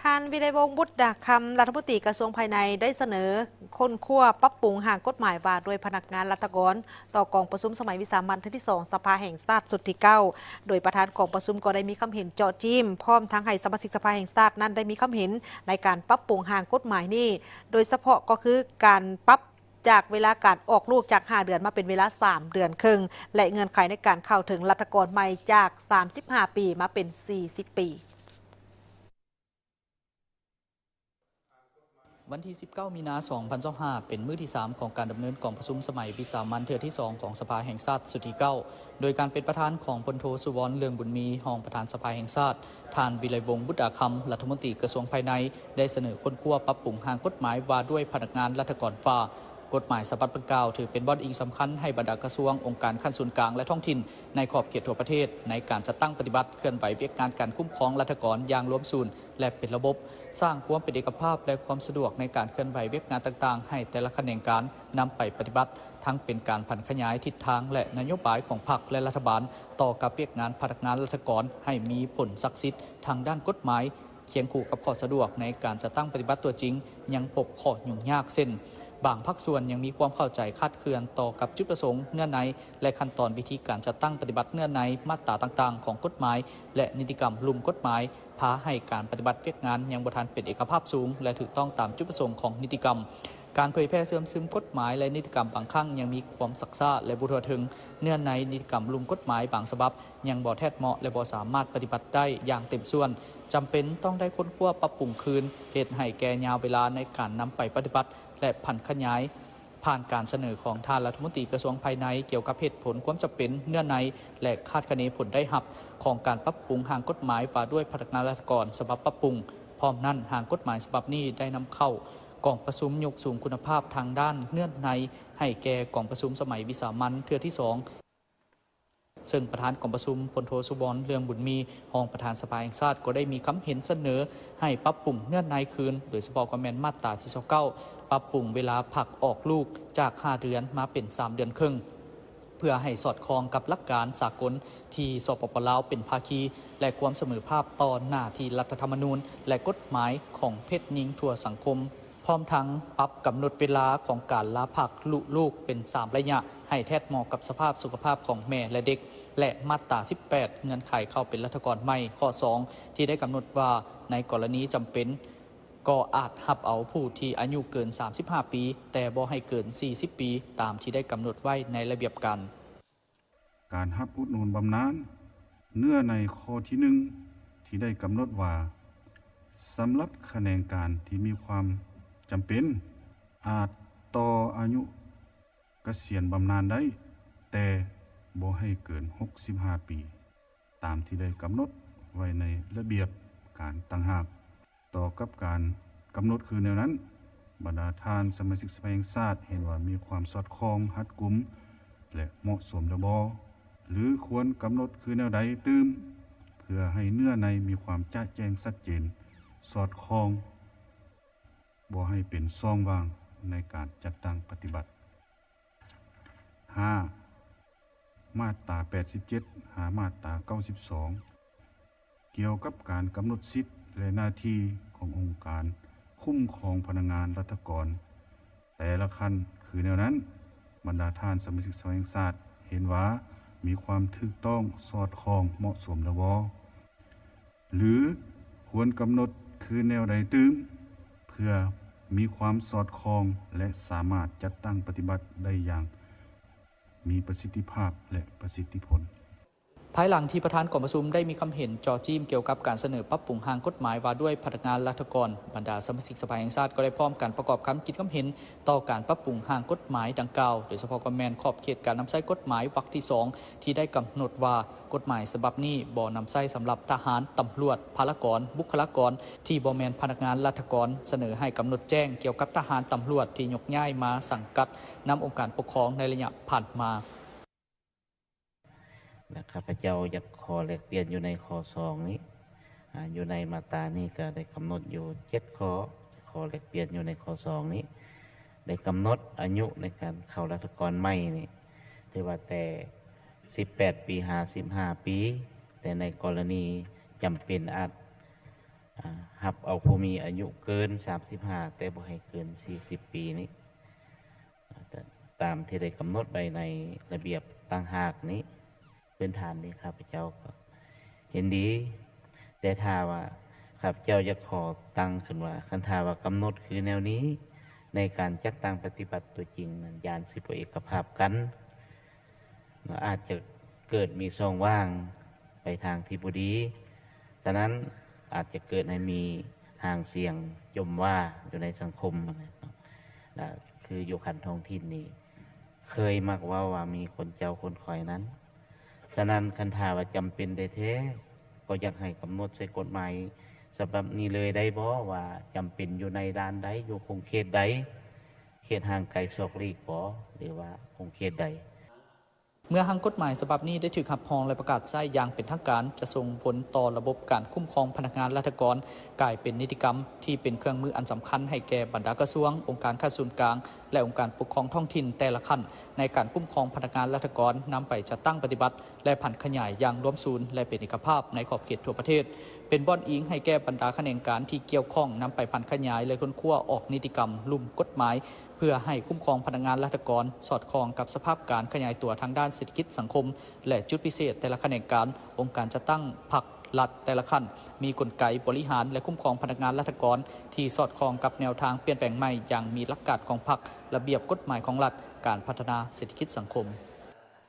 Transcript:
ທ່ານ ວິໄລວົງ ບຸດດາຄຳ ລັດຖະມົນຕີກະຊວງພາຍໃນ ໄດ້ສະເໜີຄົ້ນຄວ້າປັບປຸງຮ່າງກົດໝາຍວ່າດ້ວຍພະນັກງານລັດຖະກອນ ຕໍ່ກອງປະຊຸມສະໄໝວິສາມັນເທື່ອທີສອງ ສະພາແຫ່ງຊາດຊຸດທີເກົ້າ ໂດຍປະທານກອງປະຊຸມກໍໄດ້ມີຄຳເຫັນເຈາະຈີ້ມ ພ້ອມທັງໃຫ້ສະມາຊິກສະພາແຫ່ງຊາດນັ້ນໄດ້ມີຄຳເຫັນໃນການປັບປຸງຮ່າງກົດໝາຍນີ້ ໂດຍສະເພາະກໍຄືການປັບຈາກເວລາການອອກລູກຈາກຫ້າເດືອນມາເປັນເວລາສາມເດືອນເຄິ່ງ ແລະ ເງື່ອນໄຂໃນການເຂົ້າເຖິງລັດຖະກອນໃໝ່ຈາກສາມສິບຫ້າປີມາເປັນສີ່ສິບປີ. ວັນທີສິບເກົ້າ ມີນາ ສອງພັນຊາວຫ້າ ເປັນມື້ທີສາມຂອງການດຳເນີນກອງປະຊຸມສະໄໝວິສາມັນເທື່ອທີສອງຂອງສະພາແຫ່ງຊາດຊຸດທີເກົ້າ ໂດຍການເປັນປະທານຂອງ ພົນໂທ ສຸວອນ ເລື່ອງບຸນມີ ຮອງປະທານສະພາແຫ່ງຊາດ, ທ່ານ ວິໄລວົງ ບຸດດາຄຳ ລັດຖະມົນຕີກະຊວງພາຍໃນ ໄດ້ສະເໜີຄົ້ນຄວ້າປັບປຸງຮ່າງກົດໝາຍວ່າດ້ວຍພະນັກງານລັດຖະກອນວ່າ ກົດໝາຍສະບັບດັ່ງກ່າວຖືເປັນບ່ອນອີງສຳຄັນໃຫ້ບັນດາກະຊວງ, ອົງການຂັ້ນສູນກາງ ແລະ ທ້ອງຖິ່ນໃນຂອບເຂດທົ່ວປະເທດ ໃນການຈັດຕັ້ງປະຕິບັດເຄື່ອນໄຫວວຽກງານການຄຸ້ມຄອງລັດຖະກອນຢ່າງລວມສູນ ແລະ ເປັນລະບົບ, ສ້າງຄວາມເປັນເອກະພາບ ແລະ ຄວາມສະດວກໃນການເຄື່ອນໄຫວວຽກງານຕ່າງໆ ໃຫ້ແຕ່ລະຂະແໜງການນຳໄປປະຕິບັດ, ທັງເປັນການຜັນຂະຫຍາຍທິດທາງ ແລະ ນະໂຍບາຍຂອງພັກ ແລະ ລັດຖະບານ ຕໍ່ກັບວຽກງານພະນັກງານລັດຖະກອນໃຫ້ມີຜົນສັກສິດທາງດ້ານກົດໝາຍ, ຄຽງຄູ່ກັບຂໍ້ສະດວກໃນການຈັດຕັ້ງປະຕິບັດຕົວຈິງ ຍັງພົບຂໍ້ຫຍຸ້ງຍາກ ເຊັ່ນ ບາງພາກສ່ວນຍັງມີຄວາມເຂົ້າໃຈຄາດເຄື່ອນຕໍ່ກັບຈຸດປະສົງ, ເນື້ອໃນ ແລະ ຂັ້ນຕອນວິທີການຈັດຕັ້ງປະຕິບັດເນື້ອໃນມາດຕາຕ່າງໆຂອງກົດໝາຍ ແລະ ນິຕິກຳລຸ່ມກົດໝາຍ ພາໃຫ້ການປະຕິບັດວຽກງານຍັງບໍ່ທັນເປັນເອກະພາບສູງ ແລະ ຖືກຕ້ອງຕາມຈຸດປະສົງຂອງນິຕິກຳ. ການເຜີຍແຜ່ເຊື່ອມຊຶມກົດໝາຍ ແລະ ນິຕິກຳບາງຄັ້ງຍັງມີຄວາມຊັກຊ້າ ແລະ ບໍ່ທົ່ວເຖິງ. ເນື້ອໃນນິຕິກຳລຸ່ມກົດໝາຍບາງສະບັບຍັງບໍ່ແທດເໝາະ ແລະ ບໍ່ສາມາດປະຕິບັດໄດ້ຢ່າງເຕັມສ່ວນ, ຈຳເປັນຕ້ອງໄດ້ຄົ້ນຄວ້າປັບປຸງຄືນ, ເຮັດໃຫ້ແກ່ຍາວເວລາໃນການນຳໄປປະຕິບັດ ແລະ ຜັນຂະຫຍາຍ. ຜ່ານການສະເໜີຂອງທ່ານລັດຖະມົນຕີກະຊວງພາຍໃນ ກ່ຽວກັບເຫດຜົນ, ຄວາມຈຳເປັນ, ເນື້ອໃນ ແລະ ຄາດຄະເນຜົນໄດ້ຮັບຂອງການປັບປຸງຮ່າງກົດໝາຍວ່າດ້ວຍພະນັກງານລັດຖະກອນສະບັບປັບປຸງ. ພ້ອມນັ້ນ, ຮ່າງກົດໝາຍສະບັບນີ້ໄດ້ນຳເຂົ້າກອງປະຊຸມຍົກສູງຄຸນນະພາບທາງດ້ານເນື້ອໃນໃຫ້ແກ່ກອງປະຊຸມສະໄໝວິສາມັນເທື່ອທີສອງ ເຊິ່ງປະທານກອງປະຊຸມ ພົນໂທ ສຸວອນ ເລື່ອງບຸນມີ ຮອງປະທານສະພາແຫ່ງຊາດ ກໍໄດ້ມີຄຳເຫັນສະເໜີໃຫ້ປັບປຸງເນື້ອໃນຄືນ, ໂດຍສະເພາະກໍແມ່ນມາດຕາທີຊາວເກົ້າ ປັບປຸງເວລາພັກອອກລູກຈາກຫ້າເດືອນມາເປັນສາມເດືອນເຄິ່ງ ເພື່ອໃຫ້ສອດຄ່ອງກັບຫຼັກການສາກົນທີ່ ສປປ ລາວ ເປັນພາຄີ ແລະ ຄວາມສະເໝີພາບຕໍ່ໜ້າທີ່ລັດຖະທຳມະນູນ ແລະ ກົດໝາຍຂອງເພດຍິງທົ່ວສັງຄົມ. ພ້ອມທັງປັບກຳນົດເວລາຂອງການລາພັກລຸລູກເປັນສາມໄລຍະ ໃຫ້ແທດເໝາະກັບສະພາບສຸຂະພາບຂອງແມ່ ແລະ ເດັກ ແລະ ມາດຕາສິບແປດ ເງື່ອນໄຂເຂົ້າເປັນລັດຖະກອນໃໝ່ ຂໍ້ສອງ ທີ່ໄດ້ກຳນົດວ່າ ໃນກໍລະນີຈຳເປັນ ກໍອາດຮັບເອົາຜູ້ທີ່ອາຍຸເກີນສາມສິບຫ້າປີ ແຕ່ບໍ່ໃຫ້ເກີນສີ່ສິບປີ ຕາມທີ່ໄດ້ກຳນົດໄວ້ໃນລະບຽບການ. ການຮັບອຸດໜູນບຳນານ ເນື້ອໃນຂໍ້ທີໜຶ່ງ ທີ່ໄດ້ກຳນົດວ່າ ສຳລັບຂະແໜງການທີ່ມີຄວາມຈຳເປັນ ອາດຕໍ່ອາຍຸກະສຽນບຳນານໄດ້ ແຕ່ບໍ່ໃຫ້ເກີນຫົກສິບຫ້າປີ ຕາມທີ່ໄດ້ກຳນົດໄວ້ໃນລະບຽບການຕ່າງຫາກ. ຕໍ່ກັບການກຳນົດຄືແນວນັ້ນ, ບັນດາທ່ານສະມາຊິກສະພາແຫ່ງຊາດເຫັນວ່າມີຄວາມສອດຄ່ອງ, ຮັດກຸມ ແລະ ເໝາະສົມແລ້ວບໍ່ ຫຼື ຄວນກຳນົດຄືແນວໃດຕື່ມ ເພື່ອໃຫ້ເນື້ອໃນມີຄວາມຈະແຈ້ງຊັດເຈນ, ສອດຄ່ອງ, ບໍ່ໃຫ້ເປັນຊ່ອງວ່າງໃນການຈັດຕັ້ງປະຕິບັດ. ຫ້າ ມາດຕາແປດສິບເຈັດ ຫາມາດຕາເກົ້າສິບສອງ ກ່ຽວກັບການກຳນົດສິດ ແລະ ໜ້າທີ່ຂອງອົງການຄຸ້ມຄອງພະນັກງານລັດຖະກອນແຕ່ລະຂັ້ນຄືແນວນັ້ນ, ບັນດາທ່ານສະມາຊິກສະພາແຫ່ງຊາດເຫັນວ່າມີຄວາມຖືກຕ້ອງ, ສອດຄ່ອງ, ເໝາະສົມແລ້ວບໍ່ ຫຼື ຄວນກຳນົດຄືແນວໃດຕື່ມ ເພື່ອມີຄວາມສອດຄ່ອງ ແລະ ສາມາດຈັດຕັ້ງປະຕິບັດໄດ້ຢ່າງມີປະສິດທິພາບ ແລະ ປະສິດທິຜົນ. ພາຍຫຼັງທີ່ປະທານກອງປະຊຸມໄດ້ມີຄຳເຫັນເຈາະຈີ້ມກ່ຽວກັບການສະເໜີປັບປຸງຮ່າງກົດໝາຍວ່າດ້ວຍພະນັກງານລັດຖະກອນ, ບັນດາສະມາຊິກສະພາແຫ່ງຊາດກໍໄດ້ພ້ອມກັນປະກອບຄຳຄິດຄຳເຫັນຕໍ່ການປັບປຸງຮ່າງກົດໝາຍດັ່ງກ່າວ, ໂດຍສະເພາະກໍແມ່ນຂອບເຂດການນຳໃຊ້ກົດໝາຍວັກທີສອງ ທີ່ໄດ້ກຳນົດວ່າ ກົດໝາຍສະບັບນີ້ບໍ່ນຳໃຊ້ສຳລັບທະຫານ, ຕຳຫຼວດ, ພາລະກອນ, ບຸກຄະລາກອນທີ່ບໍ່ແມ່ນພະນັກງານລັດຖະກອນ, ສະເໜີໃຫ້ກຳນົດແຈ້ງກ່ຽວກັບທະຫານ, ຕຳຫຼວດທີ່ຍົກຍ້າຍມາສັງກັດນຳອົງການປົກຄອງໃນໄລຍະຜ່ານມາ. ແລະ ຂ້າພະເຈົ້າຢາກຂໍແລກປ່ຽນຢູ່ໃນຂໍ້ສອງນີ້, ອາ, ຢູ່ໃນມາດຕານີ້ກໍໄດ້ກຳນົດຢູ່ເຈັດຂໍ້, ຂໍແລກປ່ຽນຢູ່ໃນຂໍ້ສອງນີ້, ໄດ້ກຳນົດອາຍຸໃນການເຂົ້າລັດຖະກອນໃໝ່ນີ້ ຖືວ່າແຕ່ ສິບແປດປີ ຫາ ສິບຫ້າປີ, ແຕ່ໃນກໍລະນີຈຳເປັນອາດ, ອາ, ຮັບເອົາຜູ້ມີອາຍຸເກີນສາມສິບຫ້າ ແຕ່ບໍ່ໃຫ້ເກີນສີ່ສິບປີນີ້ ຕາມທີ່ໄດ້ກຳນົດໄວ້ໃນລະບຽບຕ່າງຫາກນີ້ ພື້ນຖານນີ້ ຂ້າພະເຈົ້າກໍເຫັນດີ. ແຕ່ຖ້າວ່າ ຂ້າພະເຈົ້າຢາກຂໍຕັ້ງຂຶ້ນວ່າ ຄັນຖ້າວ່າກຳນົດຄືແນວນີ້ ໃນການຈັດຕັ້ງປະຕິບັດຕົວຈິງນັ້ນ ຢ້ານຊິບໍ່ເອກະພາບກັນ ອາດຈະເກີດມີຊ່ອງວ່າງໄປທາງທີ່ບໍ່ດີ. ສະນັ້ນ ອາດຈະເກີດໃຫ້ມີຫາງສຽງຈົ່ມວ່າຢູ່ໃນສັງຄົມ ນະ ຄືຢູ່ຂັ້ນທ້ອງຖິ່ນນີ້ ເຄີຍມັກເວົ້າວ່າມີຄົນເຈົ້າຄົນຂ້ອຍນັ້ນ. ສະນັ້ນ ຄັນຖ້າວ່າຈຳເປັນແທ້ໆ ກໍຢາກໃຫ້ກຳນົດໃສ່ກົດໝາຍສະບັບນີ້ເລີຍໄດ້ບໍ່ ວ່າຈຳເປັນຢູ່ໃນດ່ານໃດ ຢູ່ຂົງເຂດໃດ ເຂດຫ່າງໄກສອກຫຼີກບໍ ຫຼືວ່າຂົງເຂດໃດ? ເມື່ອຮ່າງກົດໝາຍສະບັບນີ້ໄດ້ຖືກຮັບຮອງ ແລະ ປະກາດໃຊ້ຢ່າງເປັນທາງການ ຈະສົ່ງຜົນຕໍ່ລະບົບການຄຸ້ມຄອງພະນັກງານລັດຖະກອນ ກາຍເປັນນິຕິກຳທີ່ເປັນເຄື່ອງມືອັນສຳຄັນໃຫ້ແກ່ບັນດາກະຊວງ, ອົງການຂັ້ນສູນກາງ ແລະ ອົງການປົກຄອງທ້ອງຖິ່ນແຕ່ລະຂັ້ນ ໃນການຄຸ້ມຄອງພະນັກງານລັດຖະກອນ ນຳໄປຈັດຕັ້ງປະຕິບັດ ແລະ ຜັນຂະຫຍາຍຢ່າງລວມສູນ ແລະ ເປັນເອກະພາບໃນຂອບເຂດທົ່ວປະເທດ, ເປັນບ່ອນອີງໃຫ້ແກ່ບັນດາຂະແໜງການທີ່ກ່ຽວຂ້ອງ ນຳໄປຜັນຂະຫຍາຍ ແລະ ຄົ້ນຄວ້າອອກນິຕິກຳລຸ່ມກົດໝາຍ ເພື່ອໃຫ້ຄຸ້ມຄອງພະນັກງານລັດຖະກອນ ສອດຄ່ອງກັບສະພາບການຂະຫຍາຍຕົວທາງດ້ານເສດຖະກິດສັງຄົມ ແລະ ຈຸດພິເສດແຕ່ລະຂະແໜງການ. ອົງການຈັດຕັ້ງພັກລັດແຕ່ລະຂັ້ນ ມີກົນໄກບໍລິຫານ ແລະ ຄຸ້ມຄອງພະນັກງານລັດຖະກອນ ທີ່ສອດຄ່ອງກັບແນວທາງປ່ຽນແປງໃໝ່ຢ່າງມີຫຼັກການຂອງພັກ, ລະບຽບກົດໝາຍຂອງລັດ, ການພັດທະນາເສດຖະກິດສັງຄົມ.